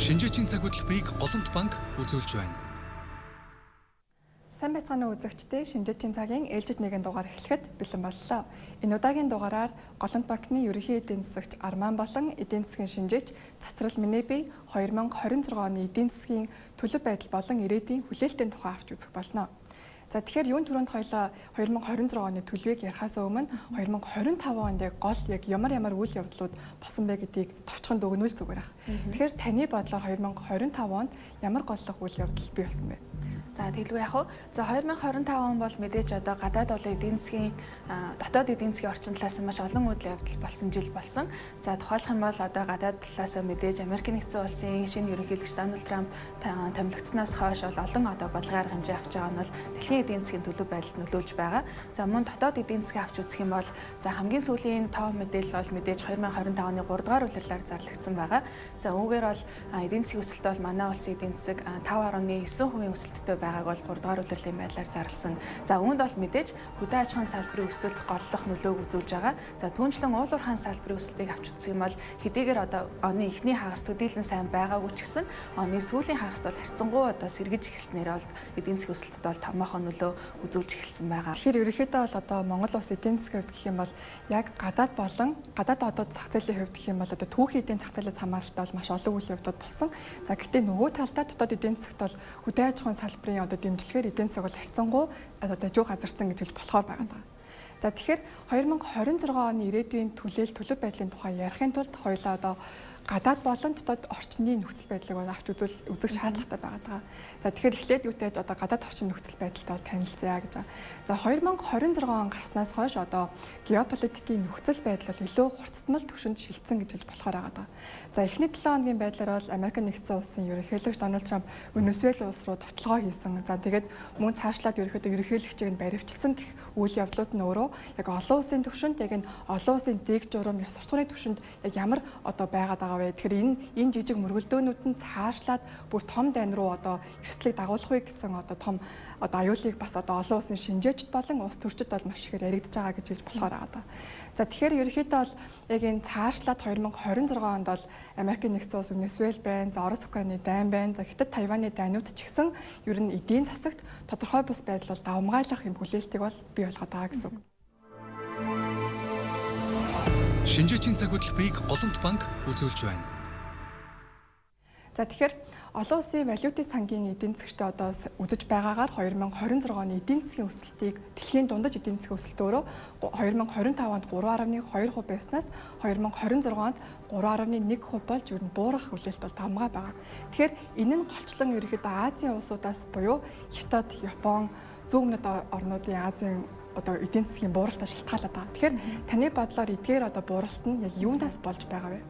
Шинжээчийн цаг хөтөлбөрийг Голомт банк үзүүлж байна. Сайн байцгаана уу үзэгчдээ, Шинжээчийн цагийн ээлжит нэгэн дугаар эхлэхэд бэлэн боллоо. Энэ удаагийн дугаараар Голомт банкны ерөнхий эдийн засагч Арман болон эдийн засгийн шинжээч Цацрал Минэби 2026 оны эдийн засгийн төлөв байдал болон ирээдүйн хүлээлтийн тухай авч үзэх болно. За, тэгэхээр юун түрүүнд хоёлаа 2026 оны төлөвийг ярихаас өмнө 2025 онд яг гол яг ямар ямар үйл явдлууд болсон бэ гэдгийг товчхон дүгнвэл зүгээр ах. Тэгэхээр таны бодлоор 2025 онд ямар голлох үйл явдал бий болсон бэ? За, тэгэлгүй яах вэ? За, 2025 он бол мэдээж одоо гадаад болон эдийн засгийн, дотоод эдийн засгийн орчин талаас нь маш олон үйл явдал болсон жил болсон. За, тухайлах юм бол одоо гадаад талаас мэдээж Америк Нэгдсэн Улсын шинэ ерөнхийлөгч Дональд Трамп томилогдсноос хойш бол олон одоо бодлогын арга хэмжээ авч байгаа нь бол дэлхийн эдийн засгийн төлөв байдалд нөлөөлж байгаа. За, мөн дотоод эдийн засгийг авч үзэх юм бол за хамгийн сүүлийн тоо мэдээлэл бол мэдээж 2025 оны 3 дугаар улирлаар зарлагдсан байгаа. За, үүгээр бол эдийн засгийн өсөлт бол манай улсын эдийн засаг 5.9% өсөлттэй байгааг бол 3 дугаар улирлын байдлаар зарласан. За, үүнд бол мэдээж хөдөө аж ахуйн салбарын өсөлт голлох нөлөөг үзүүлж байгаа. За, түүнчлэн уул уурхайн салбарын өсөлтийг авч үзэх юм бол хэдийгээр одоо оны эхний хагас төдийлөн сайн байгаагүй ч гэсэн оны сүүлийн хагаст бол харьцангуй одоо сэргэж эхэлснээр бол эдийн засгийн өсөлтөд бол томоохон нөлөө үзүүлж эхэлсэн байгаа. Тэгэхээр ерөнхийдөө бол одоо Монгол улс эдийн засгийн хувьд гэх юм бол яг гадаад болон гадаад одоо зах зээлийн хувьд гэх юм бол одоо түүхийн эдийн зах зээлээс хамааралтай бол маш олон үйл явдлууд болсон. За, гэтээ нөгөө талдаа дотоод эдийн засагт бол хөдөө аж ахуйн салбарын одоо дэмжлэгээр эдийн засаг бол харьцангуй одоо дажгүй газарсан гэж хэлж болохоор байгаа даа. За, тэгэхээр 2026 оны ирээдүйн түлээл төлөв байдлын тухай ярихын тулд хоёулаа одоо гадаад болон дотоод орчны нөхцөл байдлыг бол авч үзвэл үзэх шаардлагатай байгаа даа. За, тэгэхээр эхлээд юутай одоо гадаад орчин нөхцөл байдалтай бол танилцъя гэж. За, 2026 он гарснаас хойш одоо геополитикийн нөхцөл байдал бол илүү хурцтмал түвшинд шилжсэн гэж хэлж болохоор байгаа даа. За, эхний 7 хоногийн байдлаар бол Америк Нэгдсэн Улсын ерөнхийлөгч Дональд Трамп Венесуэла улс руу довтолгоо хийсэн. За, тэгээд мөн цаашлаад ерөнхийдөө ерөнхийлөгчийг нь баривчилсан гэх үйл явдлууд нь өөрөө яг олон улсын түвшинд, яг энэ олон улсын дээг журам, ёс суртахууны түвшинд яг ямар одоо байгаад байгаа вэ? Тэгэхээр энэ жижиг мөргөлдөөнүүд нь цаашлаад бүр том дайн руу одоо эрсдлийг дагуулах вэ гэсэн одоо том одоо аюулыг бас одоо олон улсын шинжээчд болон улс төрчид бол маш ихээр яригдж байгаа гэж хэлж болохоор байгаа даа. За, тэгэхээр ерөнхийдөө бол яг энэ цаашлаад 2026 онд бол Америкийн Нэгдсэн Улс, Венесуэл байна, за Орос Украины дайн байна, за Хятад Тайваны дайнууд ч гэсэн ер нь эдийн засагт тодорхой бус байдал бол давамгайлах юм хүлээлтийг бол бий болгоод байгаа гэсэн үг. Шинжээчийн цаг хөтөлбөрийг Голомт банк үзүүлж байна. За, тэгэхээр олон улсын валютын сангийн эдийн засгчтай одоо үзэж байгаагаар 2026 оны эдийн засгийн өсөлтийг, дэлхийн дундаж эдийн засгийн өсөлт өөрөө 2025 онд 3.2% байснаас 2026 онд 3.1% болж ер нь буурах хүлээлт бол давамгай байгаа. Тэгэхээр энэ нь голчлон ерөнхийдөө Азийн улсуудаас буюу Хятад, Япон, зүүн өмнөд орнуудын Азийн одоо эдийн засгийн бууралтаа шалтгаалаад байгаа. Тэгэхээр таны бодлоор эдгээр одоо бууралт нь яг юунаас болж байгаа вэ?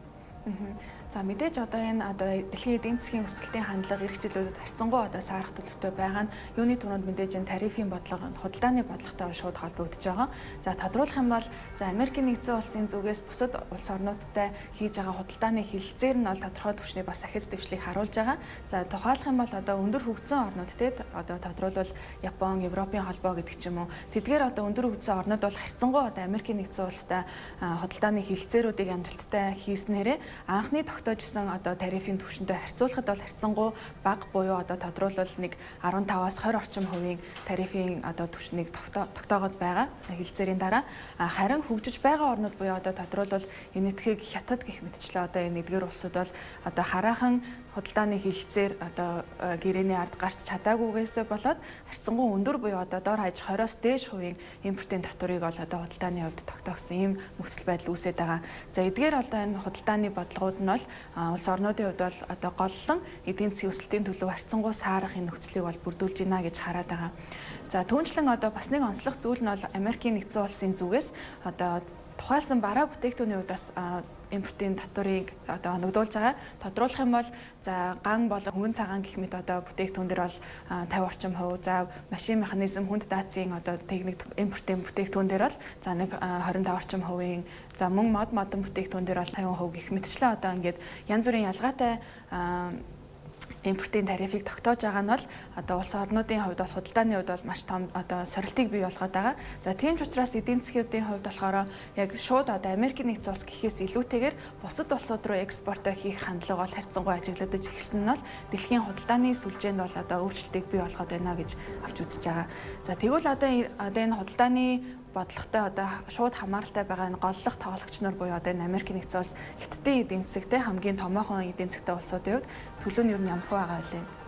За, мэдээж одоо энэ одоо дэлхийн эдийн засгийн өсөлтийн хандлага ирэх жилүүдэд харьцангуй одоо саарах төлөвтэй байгаа нь юуны түрүүнд мэдээж энэ тарифын бодлого, худалдааны бодлоготой шууд холбогдож байгаа. За, тодруулах юм бол за Америкийн Нэгдсэн Улсын зүгээс бусад улс орнуудтай хийж байгаа худалдааны хэлэлцээр нь бол тодорхой түвшний бас ахиц дэвшлийг харуулж байгаа. За, тухайлах юм бол одоо өндөр хөгжсөн орнууд, те, одоо тодруулбал Япон, Европын холбоо гэдэг ч юм уу. Тэдгээр одоо өндөр хөгжсөн орнууд бол харьцангуй одоо Америкийн Нэгдсэн Улстай худалдааны хэлэлцээрүүдийг амжилттай хийснээрээ анхны тогтоожсэн одоо тарифын түвшинтэй харьцуулахад бол харьцангуй бага буюу одоо тодруулбал нэг 15-аас 20 орчим хувийн тарифын одоо түвшнийг тогтоогод байгаа хэлэлцээрийн дараа. Харин хөгжиж байгаа орнууд буюу одоо тодруулбал Энэтхэг, Хятад гэх мэтчлээ одоо энэ эдгээр улсууд бол одоо хараахан худалдааны хэлэлцээр одоо гэрээний ард гарч чадаагүйгээсээ болоод харьцангуй өндөр буюу одоо дор хаяж 20-оос дээш хувийн импортын татварыг бол одоо худалдааны хувьд тогтоогсон ийм нөхцөл байдал үүсээд байгаа. За, эдгээр одоо энэ худалдааны бодлогууд нь бол улс орнуудын хувьд бол одоо голлон эдийн засгийн өсөлтийн төлөв харьцангуй саарах энэ нөхцөлийг бол бүрдүүлж байна гэж хараад байгаа. За, түүнчлэн одоо бас нэг онцлог зүйл нь бол Америкийн Нэгдсэн Улсын зүгээс одоо тухайлсан бараа бүтээгдэхүүний хувьд бас импортын татварыг одоо оногдуулж байгаа. Тодруулах юм бол за ган болон хөнгөн цагаан гэх мэт одоо бүтээгдэхүүн дээр бол 50 орчим хувь, за машин механизм, хүнд даацын одоо техник импортын бүтээгдэхүүн дээр бол за нэг 25 орчим хувийн, за мөн мод модон бүтээгдэхүүн дээр бол 50% гэх мэтчлээ одоо ингээд янз бүрийн ялгаатай Импортын тарифыг тогтоож байгаа нь бол одоо улс орнуудын хувьд бол худалдааны хувьд бол маш том одоо сорилтыг бий болгоод байгаа. За, тийм ч учраас эдийн засгийн хувьд болохоор яг шууд одоо Америкийн нэгдсэн улс гэхээс илүүтэйгээр бусад улсууд руу экспортоо хийх хандлага бол харьцангуй ажиглагдаж эхэлсэн нь бол дэлхийн худалдааны сүлжээнд бол одоо өөрчлөлтийг бий болгоод байна гэж авч үзэж байгаа. За, тэгвэл одоо энэ худалдааны бодлоготой одоо шууд хамааралтай байгаа энэ голлох тоглогч нар буюу одоо энэ Америк нэгдсэн улс, Хятадын эдийн засагтай хамгийн томоохон эдийн засагтай улсуудын хувьд төлөв нь ер нь ямар байгаа вэ?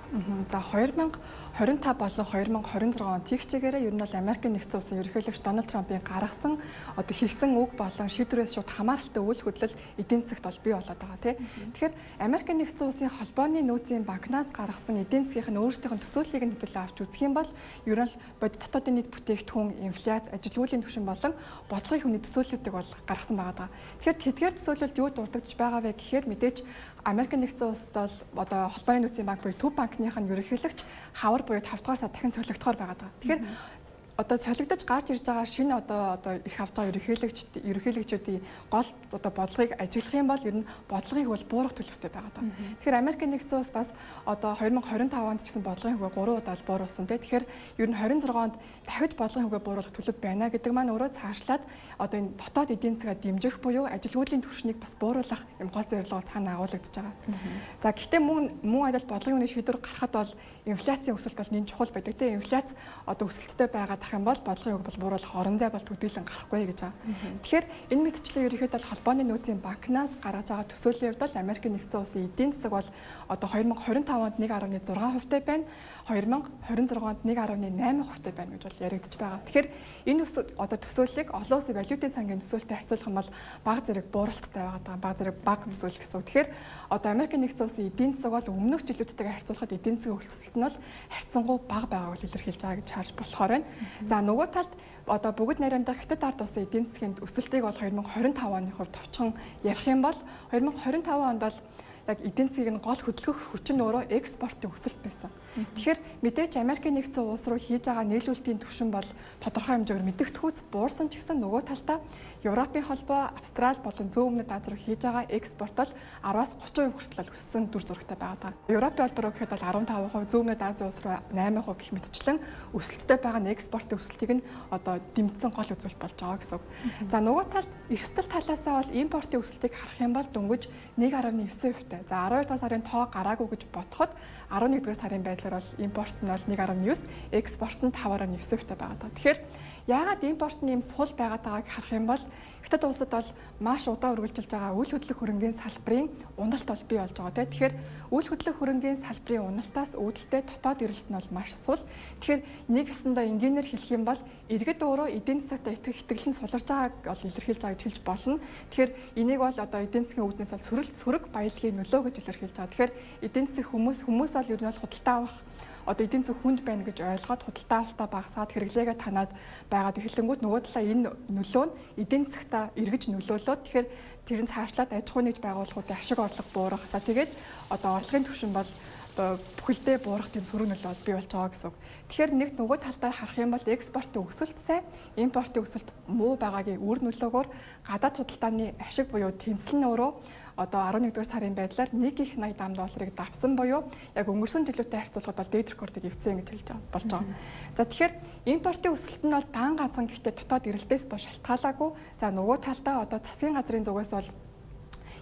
За, 2025 болон 2026 он тех чигээрээ ер нь бол Америкийн нэгдсэн улсын ерөнхийлөгч Дональд Трампын гаргасан одоо хэлсэн үг болон шийдвэрээс шууд хамааралтай үйл хөдлөл эдийн засагт бол бий болоод байгаа, тий. Тэгэхээр Америкийн нэгдсэн улсын холбооны нөөцийн банкнаас гаргасан эдийн засгийн өөрсдийнх нь төсөөллийг нь хэдүүлээ авч үзэх юм бол ер нь бодит дотоодын нийт бүтээгдэхүүн, инфляц, ажилгүйдлийн түвшин болон бодлогын хүний төсөөллүүдийг бол гаргасан байгаа даа. Тэгэхээр тэдгээр төсөөлөлд юу дурддагч байгаа вэ гэхээр мэдээж Америкийн нэгдсэн улсад бол одоо холбооны нөөцийн банк буюу Төв банкных нь ерөнхийлөгч хавар буюу 5 дугаар сар дахин солигдохоор байгаа даа. Тэгэхээр одоо солигдож гарч ирж байгаа шинэ одоо эрх авч байгаа ерөнхийлөгчүүдийн гол одоо бодлогыг ажиглах юм бол ер нь бодлогын хөв буурах төлөвтэй байгаа даа. Тэгэхээр Америкийн нэгдсэн улс бас одоо 2025 онд ч гэсэн бодлогын хөвөө 3 удаа бууруулсан, тий. Тэгэхээр ер нь 26 онд дахиж бодлогын хөвөө бууруулах төлөв байна гэдэг маань өөрөө цаашлаад одоо энэ дотоод эдийн засгаа дэмжих буюу ажилгүйдлийн түвшнийг бас бууруулах юм гол зорилгоор цаана агуулгадж байгаа. За, гэхдээ мөн адил бодлогын үнийн шийдвэр гаргахад бол инфляцийн өсөлт бол нэн чухал байдаг, тий. Инфляц одоо өсөлттэй байгаа байх юм бол бодлогын үг бол бууруулах орон зай бол төдийлөн гарахгүй гэж байгаа. Тэгэхээр энэ мэтчлэн ерөнхийдөө бол холбооны нөөцийн банкнаас гаргаж байгаа төсөөллийн хувьд бол Америкийн нэгдсэн улсын эдийн засаг бол одоо 2025 онд 1.6 хувьтай байна. 2026 онд 1.8 хувьтай байна гэж бол яригдж байгаа. Тэгэхээр энэ одоо төсөөллийг олон улсын валютын сангийн төсөөлөлтөд харьцуулах юм бол бага зэрэг бууралттай байгаа. Бага зэрэг бага төсөөлөл гэсэн үг. Тэгэхээр одоо Америкийн нэгдсэн улсын эдийн засаг бол өмнөх жилүүдтэйгээ харьцуулахад эдийн засгийн өсөлт нь бол харьцангуй бага байгааг илэрхийлж байгаа гэж харж болохоор байна. За, нөгөө талд одоо бүгд найрамдах Хятад ард улсын эдийн засгийн өсөлтийг бол 2025 оны хувьд товчхон ярих юм бол 2025 онд бол яг эдийн засгийг нь гол хөдөлгөх хүч нь өөрөө экспортын өсөлт байсан. Тэгэхээр мэдээж Америкийн нэгдсэн улс руу хийж байгаа нийлүүлэлтийн түвшин бол тодорхой хэмжээгээр мэдэгдэхүйц буурсан ч гэсэн нөгөө талдаа Европын холбоо, Австрали болон зүүн өмнөд Ази руу хийж байгаа экспорт бол 10-аас 30% хүртэл өссөн дүр зурагтай байгаа даа. Европын холбоо руу гэхэд бол 15%, зүүн өмнөд Азийн улс руу 8% гэх мэтчлэн өсөлттэй байгаа нь экспортын өсөлтийг нь одоо дэмжсэн гол үзүүлэлт болж байгаа гэсэн үг. За, нөгөө талд эрсдэл талаасаа бол импортын өсөлтийг харах юм бол дөнгөж 1.9%-тай. За, 12 дугаар сарын тоо гараагүй гэж бодоход 11 дугаар сарын байдлаар бол импорт нь бол 1.9, экспорт нь 5.9% байгаа даа. Тэгэхээр яагаад импорт нь ийм сул байгаад байгааг харах юм бол Хятад улсад бол маш удаан үргэлжилж байгаа үйл хөдлөх хөрөнгийн салбарын уналт бол бий болж байгаа, тийм. Тэгэхээр үйл хөдлөх хөрөнгийн салбарын уналтаас үүдэлтэй дотоод эрэлт нь бол маш сул. Тэгэхээр нэг ёсондоо энгийнээр хэлэх юм бол иргэд өөрөө эдийн засагт итгэх итгэл нь суларч байгааг бол илэрхийлж байгаа гэж хэлж болно. Тэгэхээр энийг бол одоо эдийн засгийн үүднээс бол сөрөг баялагын нөлөө гэж илэрхийлж байгаа. Тэгэхээр эдийн засаг хүмүүс бол ер нь бол худалдаа авах одоо эдийн засаг хүнд байна гэж ойлгоод худалдаа авалтаа багасгаад хэрэглээгээ танаад байгаад эхлэнгүүт нөгөө талаа энэ нөлөө нь эдийн засагтаа эргэж нөлөөлөөд, тэгэхээр тэр нь цаашлаад аж ахуй нэгж байгууллагуудын ашиг орлого буурах. За, тэгээд одоо орлогын түвшин бол одоо бүхэлдээ буурах тийм сөрөг нөлөө бол бий болж байгаа гэсэн үг. Тэгэхээр нэг нөгөө талдаа харах юм бол экспортын өсөлт сайн, импортын өсөлт муу байгаагийн үр нөлөөгөөр гадаад худалдааны ашиг буюу тэнцэл нь өөрөө одоо 11 дугаар сарын байдлаар 1 их 80 ам долларыг давсан буюу яг өнгөрсөн жилүүтэй харьцуулахад бол дээд рекордыг эвдсэн гэж хэлж болж байгаа. За, тэгэхээр импортын өсөлт нь бол даан ганцхан, гэхдээ дотоод эрэлтээс бол шалтгаалаагүй. За, нөгөө талдаа одоо засгийн газрын зүгээс бол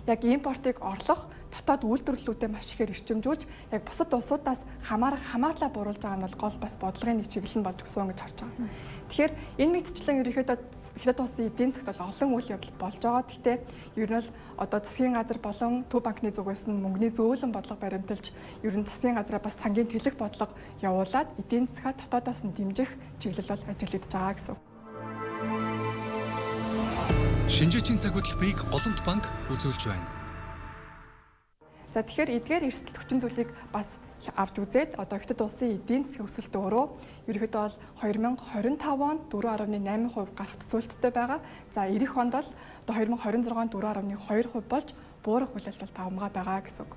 яг импортыг орлох дотоод үйлдвэрлэлүүдэд маш ихээр эрчимжүүлж яг бусад улсуудаас хамаарах хамаарлаа бууруулж байгаа нь бол гол бас бодлогын нэг чиглэл нь болж өгсөн гэж харж байгаа. Тэгэхээр энэ мэтчлэн ерөнхийдөө Хятад улсын эдийн засагт бол олон үйл явдал болж байгаа. Гэхдээ ер нь бол одоо засгийн газар болон Төв банкны зүгээс нь мөнгөний зөөлөн бодлого баримталж, ер нь засгийн газраа бас сангийн тэлэх бодлого явуулаад эдийн засгаа дотоодоос нь дэмжих чиглэл бол ажиглагдаж байгаа гэсэн. Шинжээчийн цаг хөтөлбөрийг Голомт банк үзүүлж байна. За, тэгэхээр эдгээр эрсдэл хүчин зүйлийг бас авч үзээд одоо Хятад улсын эдийн засгийн өсөлт өөрөө ерөнхийдөө бол 2025 онд 4.8% гарах төсөөлттэй байгаа. За, ирэх онд бол одоо 2026 онд 4.2% болж буурах хүлээлт бол давамгай байгаа гэсэн үг.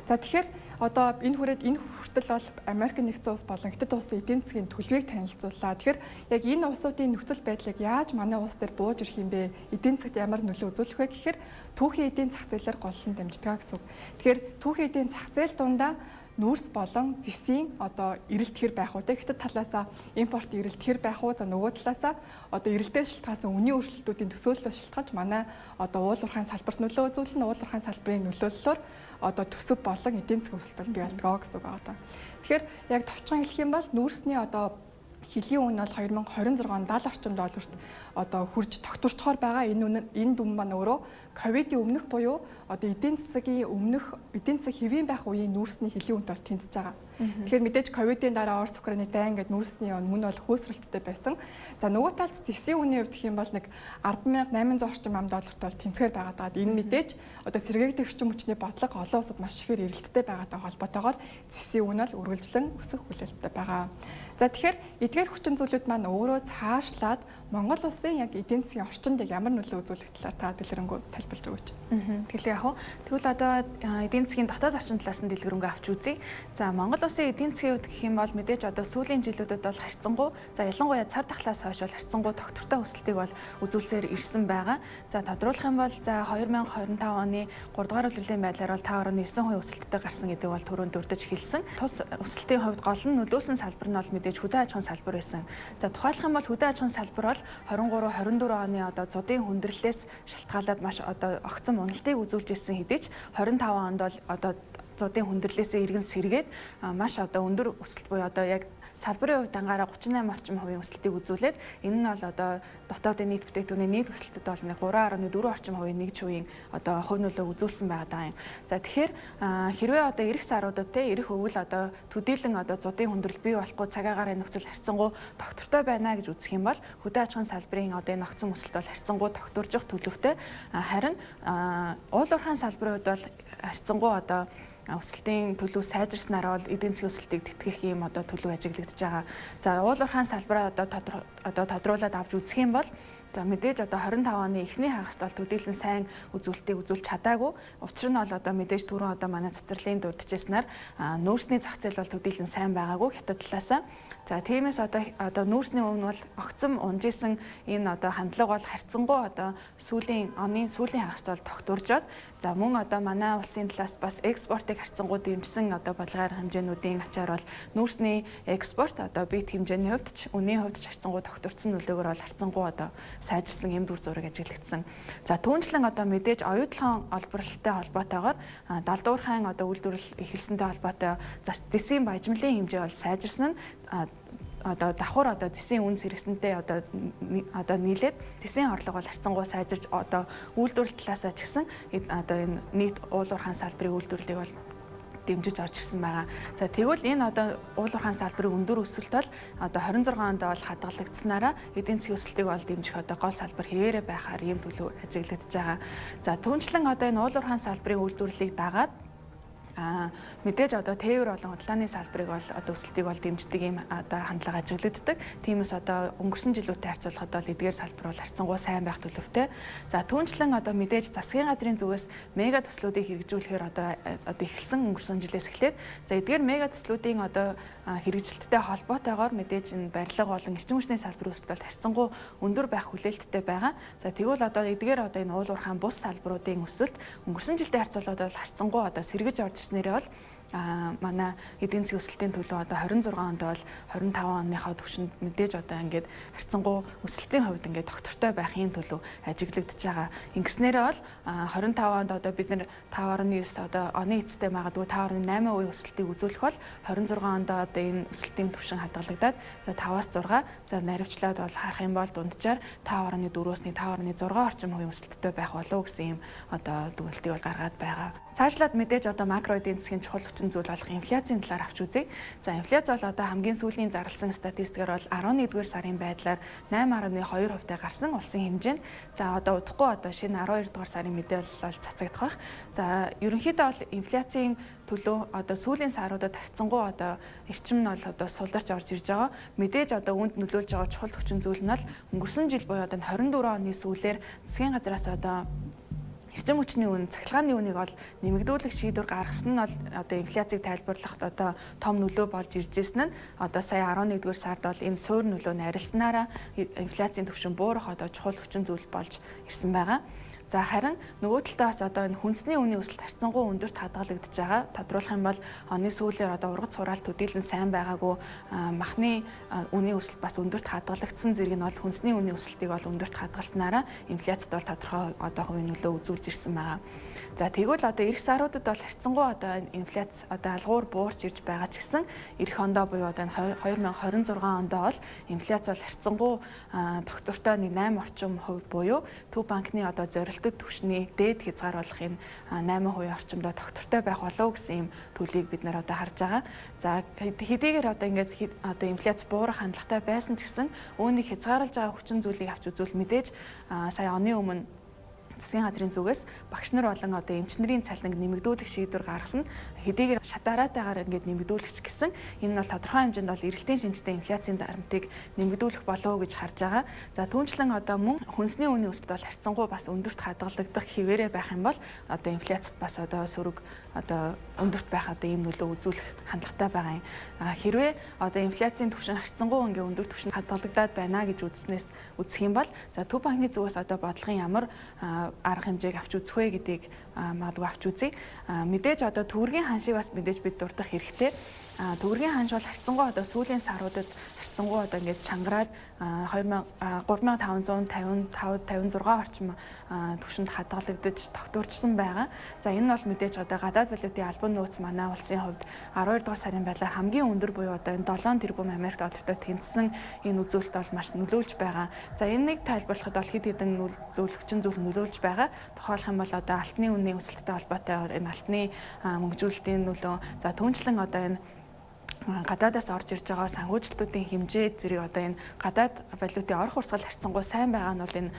За, тэгэхээр одоо энэ хүрээд энэ хүртэл бол Америк нэгдсэн улс болон Хятад улсын эдийн засгийн төлөвийг танилцууллаа. Тэгэхээр яг энэ улсуудын нөхцөл байдлыг яаж манай улс дээр бууж ирэх юм бэ? Эдийн засагт ямар нөлөө үзүүлэх вэ гэхээр түүхийн эдийн зах зээлээр голлон дамждаг гэсэн үг. Тэгэхээр түүхийн эдийн зах зээл дундаа Нүүрс болон зэсийн одоо эрэлт хэр байх вэ? Хятад талаасаа импорт эрэлт хэр байх вэ? За, нөгөө талаасаа одоо эрэлтээс шалтгаалсан үнийн өөрчлөлтүүдийн төсөөллөөс шалтгаалж манай одоо уул уурхайн салбарт нөлөө үзүүлнэ. Уул уурхайн салбарын нөлөөллөөр одоо төсөв болон эдийн засгийн өсөлт бол бий болдгоо гэсэн үг байна. Тэгэхээр яг товчхон хэлэх юм бол нүүрсний одоо хөлийн үн бол 2026 онд 70 орчим долларт одоо хүрж тогтворчхоор байгаа. Энэ үнэ, энэ дүн маань өөрөө ковидын өмнөх буюу одоо эдийн засгийн өмнөх, эдийн засаг хэвийн байх үеийн нүүрсний хөлийн үнэтэй бол тэнцэж байгаа. Тэгэхээр мэдээж ковидын дараа Орос, Украины дайн гээд нүүрсний үн бол хөөсрөлттэй байсан. За, нөгөө талд зэсийн үнийн хувьд гэх юм бол нэг 10,800 орчим ам долларт бол тэнцгээр байгаа даа. Энэ мэдээж одоо сэргээгдэх эрчим хүчний бодлого олон улсад маш ихээр эрэлттэй байгаатай холбоотойгоор зэсийн үн бол үргэлжлэн өсөх хүлээлттэй байгаа. За, тэгэхээр эдгээр хүчин зүйлүүд маань өөрөө цаашлаад Монгол улсын яг эдийн засгийн орчинд яг ямар нөлөө үзүүлэх талаар та дэлгэрэнгүй тайлбарлаж өгөөч. Тэгэхээр яг хуу тэгвэл одоо эдийн засгийн дотоод орчин талаас нь дэлгэрэнгүй авч үзье. За, Монгол улсын эдийн засгийн хувьд гэх юм бол мэдээж одоо сүүлийн жилүүдэд бол харьцангуй, за, ялангуяа цар тахлаас хойш бол харьцангуй тогтвортой өсөлтийг бол үзүүлсээр ирсэн байгаа. За, тодруулах юм бол, за, 2025 оны 3 дугаар улирлын байдлаар бол 5.9% өсөлттэй гарсан гэдэг бол түрүүнд дурдж хэлсэн. Тус өсөлтийн хувьд гол нь нөлөөсөн салбар нь бол мэдээж хөдөө аж ахуйн салбар байсан. За, тухайлах юм бол хөдөө аж ахуйн салбар бол 23 24 оны одоо зудын хүндрэлээс шалтгаалаад маш одоо огцом уналтыг үзүүлж ирсэн хэдий ч 25 онд бол одоо зудын хүндрэлээсээ эргэн сэргээд маш одоо өндөр өсөлт буюу одоо яг салбарын хувьд дангаараа 38 орчим хувийн өсөлтийг үзүүлээд, энэ нь бол одоо дотоодын нийт бүтээгдэхүүний нийт өсөлтөд бол нэг 3.4 орчим хувийн нэгж хувийн одоо хувь нөлөөг үзүүлсэн байгаа юм. За, тэгэхээр хэрвээ одоо ирэх саруудад, те, ирэх өвөл одоо төдийлөн одоо зудын хүндрэл бий болохгүй, цаг агаарын нөхцөл харьцангуй тогтвортой байна гэж үзэх юм бол хөдөө аж ахуйн салбарын одоо энэ огцом өсөлт бол харьцангуй тогтворжих төлөвтэй. Харин уул уурхайн салбарын хувьд бол харьцангуй одоо өсөлтийн төлөв сайжирснараа бол эдийн засгийн өсөлтийг тэтгэх юм одоо төлөв ажиглагдаж байгаа. За, уул уурхайн салбараа одоо тодруулаад авч үзэх юм бол, за, мэдээж одоо 25 оны эхний хагаст бол төдийлөн сайн үзүүлэлтийг үзүүлж чадаагүй. Учир нь бол одоо мэдээж түрүүн одоо манай цацралын дурджсанаар нүүрсний зах зээл бол төдийлөн сайн байгаагүй хятад талаасаа. За, тиймээс одоо нүүрсний үн бол огцом унжсэн. Энэ одоо хандлага бол харьцангуй одоо сүүлийн оны сүүлийн хагаст бол тогтворжоод, за, мөн одоо манай улсын талаас бас экспортыг харьцангуй дэмжсэн одоо бодлогын хэмжээнүүдийн ачаар бол нүүрсний экспорт одоо бит хэмжээний хувьд ч, үнийн хувьд ч харьцангуй тогтворцсон нөлөөгөөр бол харьцангуй одоо сайжирсан эм дүр зураг ажиглагдсан. За, түүнчлэн одоо мэдээж оюутлогын олборлолттой холбоотойгоор далдуурхайн одоо үйлдвэрлэл эхэлсэнтэй холбоотой зэсийн баяжмлын хэмжээ бол сайжирсан нь одоо давхар одоо зэсийн үн сэргэсэнтэй одоо нийлээд зэсийн орлого бол харьцангуй сайжирч, одоо үйлдвэрлэл талаасаа ч гэсэн одоо энэ нийт уул уурхайн салбарын үйлдвэрлэлийг бол дэмжиж орж ирсэн байгаа. За, тэгвэл энэ одоо уул уурхайн салбарын өндөр өсөлт бол одоо 26 онд бол хадгалагдсанараа эдийн засгийн өсөлтийг бол дэмжих одоо гол салбар хэвээрээ байхаар ийм төлөв ажиглагдаж байгаа. За, түүнчлэн одоо энэ уул уурхайн салбарын үйлдвэрлэлийг дагаад мэдээж одоо тээвэр болон худалдааны салбарыг бол одоо өсөлтийг бол дэмждэг ийм одоо хандлага ажиглагддаг. Тиймээс одоо өнгөрсөн жилүүдтэй харьцуулахад бол эдгээр салбар бол харьцангуй сайн байх төлөвтэй. За, түүнчлэн одоо мэдээж засгийн газрын зүгээс мега төслүүдийг хэрэгжүүлэхээр одоо эхэлсэн өнгөрсөн жилээс эхлээд. За, эдгээр мега төслүүдийн одоо хэрэгжилттэй холбоотойгоор мэдээж энэ барилга болон эрчим хүчний салбарын өсөлт бол харьцангуй өндөр байх хүлээлттэй байгаа. За, тэгвэл одоо эдгээр одоо энэ уул уурхайн бус салбаруудын өсөлт өнгөрсөн жилдээ харьцуулахад бол харьцангуй одоо сэргэж орж ирснээрээ бол манай эдийн засгийн өсөлтийн төлөв одоо 26 онд бол 25 оныхоо түвшинд мэдээж одоо ингээд харьцангуй өсөлтийн хувьд ингээд тогтвортой байх юм төлөв ажиглагдаж байгаа. Ингэснээрээ бол 25 онд одоо бид нэр 5.9, одоо оны эцэстээ магадгүй 5.8% өсөлтийг үзүүлэх бол 26 онд одоо энэ өсөлтийн түвшин хадгалагдаад, за, 5-аас 6, за, наривчлаад бол харах юм бол дунджаар 5.4-өөс 5.6 орчим хувийн өсөлттэй байх болов гэсэн юм одоо дүгнэлтийг бол гаргаад байгаа. Цаашлаад мэдээж одоо макро эдийн засгийн чухал хүчин зүйл болох инфляцийн талаар авч үзье. За, инфляц бол одоо хамгийн сүүлийн зарласан статистикээр бол 11-р сарын байдлаар 8.2% тай гарсан улсын хэмжээнд. За, одоо удахгүй одоо шинэ 12 дугаар сарын мэдээлэл бол цацагдах байх. За, ерөнхийдөө бол инфляцийн төлөө одоо сүүлийн саруудад харьцангуй одоо эрчим нь бол одоо суларч орж ирж байгаа. Мэдээж одоо үүнд нөлөөлж байгаа чухал хүчин зүйл нь бол өнгөрсөн жил буюу одоо 24 оны сүүлээр засгийн газраас одоо эрчим хүчний үн, цахилгааны үнийг бол нэмэгдүүлэх шийдвэр гаргасан нь бол одоо инфляцийг тайлбарлахад одоо том нөлөө болж ирж ирсэн нь одоо сая 11-р сард бол энэ суур нөлөө нь арилснараа инфляцийн түвшин буурах одоо чухал хүчин зүйл болж ирсэн байгаа. За харин нөгөө талдаа бас одоо энэ хүнсний үнийн өсөлт харьцангуй өндөрт хадгалагдаж байгаа. Тодруулах юм бол оны сүүлээр одоо ургац хураалт төдийлөн сайн байгаагүй, махны үнийн өсөлт бас өндөрт хадгалагдсан зэрэг нь бол хүнсний үнийн өсөлтийг бол өндөрт хадгалснараа инфляцид бол тодорхой одоо хувийн нөлөө үзүүлж ирсэн байгаа. За тэгвэл одоо ирэх саруудад бол харьцангуй одоо инфляц одоо алгуур буурч ирж байгаа ч гэсэн ирэх ондоо буюу одоо 2026 ондоо бол инфляц бол харьцангуй тогтвортой нэг 8 орчим хувь буюу Төв банкны одоо зорилтод түвшний дээд хязгаар болох энэ 8% орчимдоо тогтвортой байх болов гэсэн ийм төлөвийг бид нар одоо харж байгаа. За хэдийгээр одоо ингээд одоо инфляц буурах хандлагатай байсан ч гэсэн үүнийг хязгаарлаж байгаа хүчин зүйлийг авч үзвэл мэдээж сая оны өмнө засгийн газрын зүгээс багш нар болон одоо эмч нарын цалинг нэмэгдүүлэх шийдвэр гаргасан. Хэдийгээр шатаараатайгаар ингээд нэмэгдүүлэх ч гэсэн энэ нь бол тодорхой хэмжээнд бол эрэлтийн шинжтэй инфляцийн дарамтыг нэмэгдүүлэх болов уу гэж харж байгаа. За түүнчлэн одоо мөн хүнсний үнийн өсөлт бол харьцангуй бас өндөрт хадгалагдах хэвээрээ байх юм бол одоо инфляцид бас одоо сөрөг одоо өндөрт байх одоо ийм нөлөө үзүүлэх хандлагатай байгаа юм. Хэрвээ одоо инфляцийн түвшин харьцангуй ингээ өндөр түвшинд хадгалагдаад байна гэж үзснээс үзэх юм бол за Төв банкны зүгээс одоо бодлогын ямар арга хэмжээг авч үзэх вэ гэдгийг магадгүй авч үзье. Мэдээж одоо төгрөгийн ханшийг бас мэдээж бид дурдах хэрэгтэй. Төгрөгийн ханш бол харьцангуй одоо сүүлийн саруудад харьцангуй одоо ингээд чангараад 3555 56 орчим түвшинд хадгалагдаж тогтворчсон байгаа. За энэ нь бол мэдээж одоо гадаад валютын албан нөөц манай улсын хувьд 12 дугаар сарын байдлаар хамгийн өндөр буюу одоо энэ 7 тэрбум Америк доллартай тэнцсэн энэ үзүүлэлт бол маш нөлөөлж байгаа. За энэнийг тайлбарлахад бол хэд хэдэн зүйл хүчин зүйл нөлөөлж байгаа. Тухайлах юм бол одоо алтны үнийн өсөлттэй холбоотой энэ алтны мөнгөжүүлэлтийн нөлөө, за түүнчлэн одоо энэ гадаадаас орж ирж байгаа санхүүжилтүүдийн хэмжээ зэрэг одоо энэ гадаад валютын орох урсгал харьцангуй сайн байгаа нь бол энэ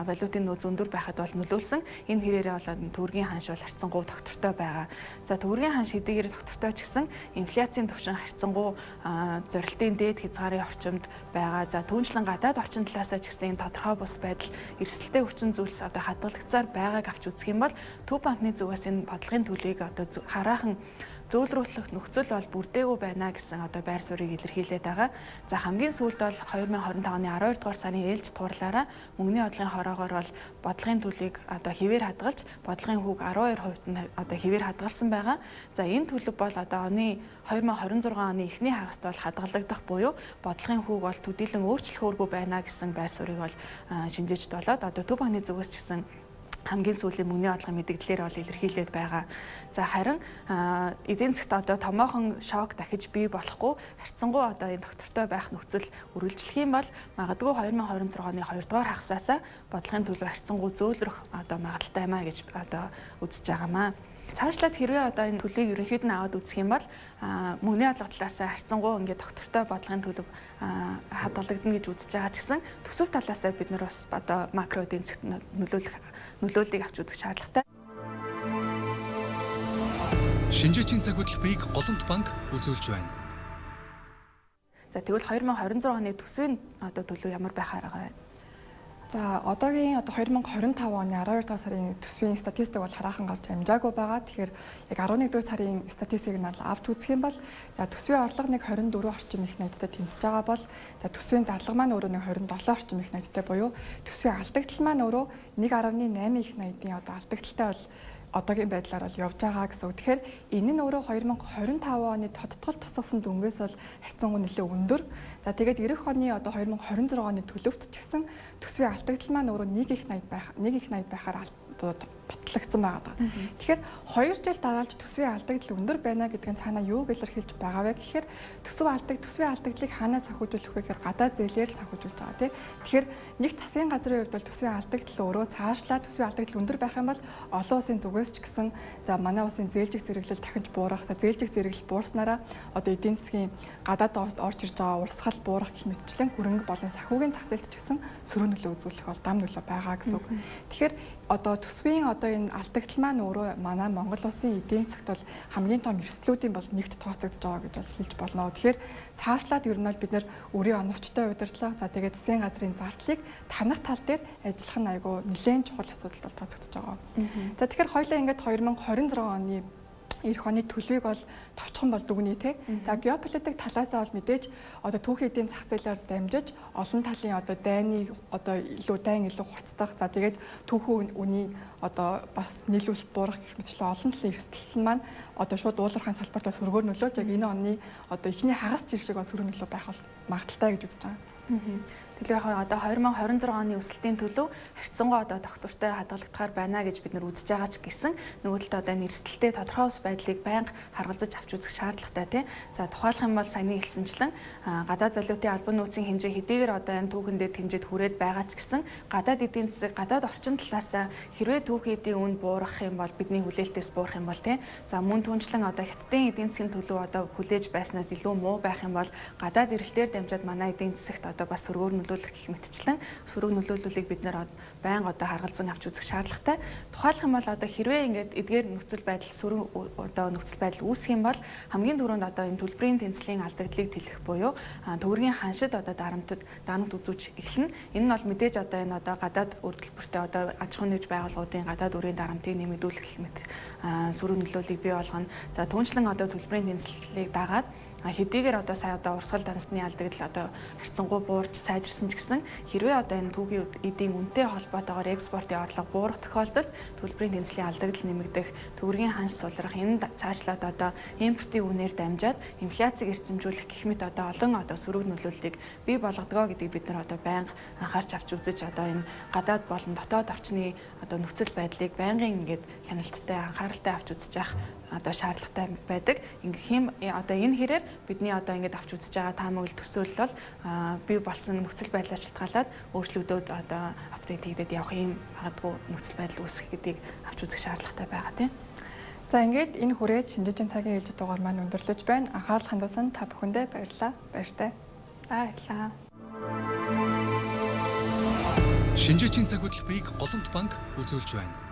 валютын нөөц өндөр байхад бол нөлөөлсөн. Энэ хэрээрээ бол төгрөгийн ханш бол харьцангуй тогтвортой байгаа. За төгрөгийн ханш хэдийгээр тогтвортой ч гэсэн инфляцийн түвшин харьцангуй зорилтын дээд хязгаарын орчимд байгаа. За түүнчлэн гадаад орчин талаасаа ч гэсэн энэ тодорхой бус байдал эрсдэлтэй хүчин зүйлс одоо хадгалагдсаар байгааг авч үзэх юм бол Төв банкны зүгээс энэ бодлогын төлөвийг одоо хараахан зөөлрүүлэх нөхцөл бол бүрдээгүй байна гэсэн одоо байр суурийг илэрхийлээд байгаа. За хамгийн сүүлд бол 2025 оны 12 дугаар сарын ээлж турлаараа мөнгөний бодлогын хороогоор бол бодлогын төлөвийг одоо хэвээр хадгалж бодлогын хүүг 12% нь одоо хэвээр хадгалсан байгаа. За энэ төлөв бол одоо оны 2026 оны эхний хагаст бол хадгалагдах буюу бодлогын хүүг бол төдийлөн өөрчлөхөөргүй байна гэсэн байр суурийг бол шинжээж болоод одоо Төв банкны зүгээс ч гэсэн хамгийн сүүлийн мөнгөний бодлогын мэдээллээр бол илэрхийлээд байгаа. За харин эдийн засгт одоо томоохон шок дахиж бий болохгүй харьцангуй одоо энэ тогтвортой байх нөхцөл үргэлжлэх юм бол магадгүй 2026 оны 2 дугаар хагасаас бодлогын төлөв харьцангуй зөөлрөх одоо магадлалтай юм а гэж одоо үзэж байгаамаа. Цаашлаад хэрвээ одоо энэ төлөвийг ерөнхийд нь аваад үзэх юм бол мөнгөний бодлого талаас харьцангуй ингээд тогтвортой бодлогын төлөв хадгалагдана гэж үзэж байгаа ч гэсэн төсөв талаасаа бид нар бас одоо макро эдийн засгт нөлөөлөх нөлөөллийг авч үзэх шаардлагатай. Шинжээчийн цаг хөтөлбөрийг Голомт банк үзүүлж байна. За тэгвэл 2026 оны төсвийн одоо төлөв ямар байхаар байгаа вэ? За одоогийн одоо 2025 оны 12 дугаар сарын төсвийн статистик бол хараахан гарч амжаагүй байгаа. Тэгэхээр яг 11 дугаар сарын статистикийг нь авч үзэх юм бол за төсвийн орлого нэг 24 орчим их найдтай тэнцэж байгаа бол за төсвийн зарлага маань өөрөө нэг 27 орчим их найдтай буюу төсвийн алдагдал маань өөрөө 1.8 их найдын одоо алдагдaltaй бол одоогийн байдлаар бол явж байгаа гэсэн үг. Тэгэхээр энэ нь өөрөө 2025 оны тодтгол тусгасан дүнгээс бол харьцангуй нэлээд өндөр. За тэгээд ирэх оны одоо 2026 оны төлөвт ч гэсэн төсвийн алдагдал маань өөрөө 1 их 80 байх 1 их 80 байхаар батлагдсан байгаа. Тэгэхээр 2 жил дараалж төсвийн алдагдал өндөр байна гэдэг нь цаанаа юуг илэрхийлж байгаа вэ гэхээр төсвийн алдагдлыг хаанаас санхүүжүүлэх вэ гэхээр гадаад зээлээр л санхүүжүүлж байгаа тий. Тэгэхээр нэг засгийн газрын хувьд бол төсвийн алдагдал өөрөө цаашлаа төсвийн алдагдал өндөр байх юм бол олон улсын зүгээс ч гэсэн за манай улсын зээлжих зэрэглэл дахиж буурах, зээлжих зэрэглэл буурснараа одоо эдийн засгийн гадаад орж ирж байгаа урсгал буурах гэх мэтчлэн хөрөнгө болон санхүүгийн зах зээлд ч гэсэн сөрөг нөлөө үзүүлэх бол дам нөлөө байгаа гэсэн үг. Тэгэхээр одоо төсвийн одоо энэ алдагдал маань өөрөө манай Монгол улсын эдийн засгт бол хамгийн том эрсдлүүдийн бол нэгт тооцогдож байгаа гэж бол хэлж болно. Тэгэхээр цаашлаад ер нь бол бид нэр өрийн оновчтой удирдлага, за тэгээд засгийн газрын зардлыг танах тал дээр ажиллах нь айгүй нэлээд чухал асуудал бол тооцогдож байгаа. За тэгэхээр хоёлаа ингээд 2026 оны Ирэх оны төлөвийг бол товчхон бол дүгнэе те. За, геополитик талаасаа бол мэдээж одоо түүхийн эдийн зах зээлээр дамжиж олон талын одоо дайны одоо илүү дайн илүү хурцдах. За, тэгээд түүхэн үний одоо бас нийлүүлэлт буурах гэх мэтчлэн олон талын эрсдэл нь маань одоо шууд уулуурхайн салбартаа сөргөөр нөлөөлж, яг энэ оны одоо эхний хагас жил шиг бол сөрөг нөлөө байх бол магадлалтай гэж үзэж байгаа. Тэгэхээр яг одоо 2026 оны өсөлтийн төлөв харьцангуй одоо тогтвортой хадгалагдахаар байна гэж бид нар үзэж байгаа ч гэсэн нөгөө талд одоо эрсдэлтэй тодорхой ус байдлыг байнга харгалзаж авч үзэх шаардлагатай, тий. За, тухайлах юм бол саяны хэлсэнчлэн гадаад валютын албан нөөцийн хэмжээ хэдийгээр одоо энэ түүхэн дээд хэмжээд хүрээд байгаа ч гэсэн гадаад эдийн засаг, гадаад орчин талаас хэрвээ түүхийн эдийн үн буурах юм бол, бидний хүлээлтээс буурах юм бол, тий. За, мөн түншлэн одоо Хятадын эдийн засгийн төлөв одоо хүлээж байснаас илүү муу байх юм бол гадаад эрэлтээр дамжаад манай эдийн засагт одоо бас сөргөөр нөлөөлөх гэх мэтчлэн сөрөг нөлөөллийг бид нэр байнга одоо харгалзан авч үзэх шаардлагатай. Тухайлах юм бол одоо хэрвээ ингээд эдгээр нөхцөл байдал, сөрөг одоо нөхцөл байдал үүсэх юм бол хамгийн түрүүнд одоо энэ төлбөрийн тэнцлийн алдагдлыг тэлэх буюу төгрөгийн ханшид одоо дарамт үзүүлж эхэлнэ. Энэ нь бол мэдээж одоо энэ одоо гадаад үр төлбөртэй одоо аж ахуйн нэгж байгууллагуудын гадаад үрийн дарамтыг нэмэгдүүлэх гэх мэт сөрөг нөлөөллийг бий болгоно. За, түүнчлэн одоо төлбөрийн тэнцлэлийг дагаад хэдийгээр одоо сая одоо урсгал дансны алдагдал одоо харьцангуй буурч сайжирсан ч гэсэн хэрвээ одоо энэ түүгийн эдийн үнэтэй холбоотойгоор экспортын орлого буурах тохиолдолд төлбөрийн тэнцлийн алдагдал нэмэгдэх, төгрөгийн ханш сулрах, энэ цаашлаад одоо импортын үнээр дамжаад инфляцийг эрчимжүүлэх гэх мэт одоо олон одоо сөрөг нөлөөллийг бий болгодог гэдгийг бид нар одоо байнга анхаарч авч үзэж, одоо энэ гадаад болон дотоод орчны одоо нөхцөл байдлыг байнгын ингээд хяналттай, анхааралтай авч үзэж явах одоо шаардлагатай байдаг. Ингэх юм одоо энэ хэрээр бидний одоо ингээд авч үзэж байгаа таамаглал, төсөөлөл бол бий болсон нөхцөл байдлаас шалтгаалаад өөрчлөгдөөд одоо update хийгдээд явах юм магадгүй нөхцөл байдал үүсэх гэдгийг авч үзэх шаардлагатай байгаа, тийм. За, ингээд энэ хүрээд шинжээчийн цагийн ээлжит дугаар маань өндөрлөж байна. Анхаарал хандуулсан та бүхэндээ баярлалаа. Баяртай. За, баярлалаа. Шинжээчийн цаг хөтөлбөрийг Голомт банк үзүүлж байна.